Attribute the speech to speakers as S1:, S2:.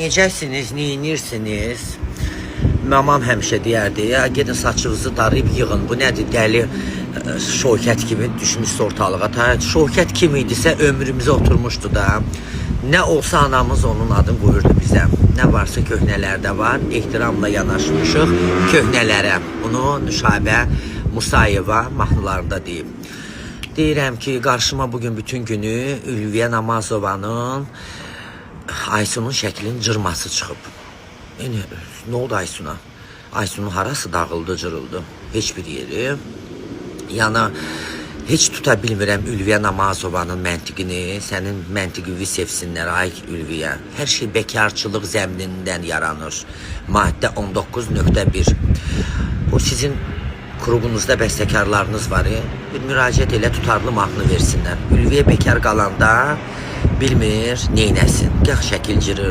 S1: Necəsiniz, neynirsiniz? Mamam həmişə deyərdi, ya gedin saçınızı darayıb yığın. Bu nədir, dəli şokət kimi düşmüşsü ortalığa. Ta, şokət kim idisə ömrümüzə oturmuşdu da. Nə olsa anamız onun adını qoyurdu bizə. Nə varsa köhnələrdə var. Ehtiramla yanaşmışıq köhnələrə. Bunu Nüşabə Musayeva mahnılarında deyib. Deyirəm ki, qarşıma bugün bütün günü Ülviyə Namazovanın Aysunun şəklinin cırması çıxıb. Yəni nə oldu Aysuna? Aysunun harası dağıldı, cırıldı? Heç bir yeri. Yəni heç tuta bilmirəm Ülviyə Namazovanın məntiqini. Sənin məntiqini sevsinlər ay Ülviyə. Hər şey bekarçılıq zəminindən yaranır. Maddə 19.1. Bu sizin qrupunuzda bəstəkarlarınız var. Bir müraciət elə tutarlı mahnı versinlər. Ülviyə bekar qalanda bilmir neynəsin. Gah şəkil cırır.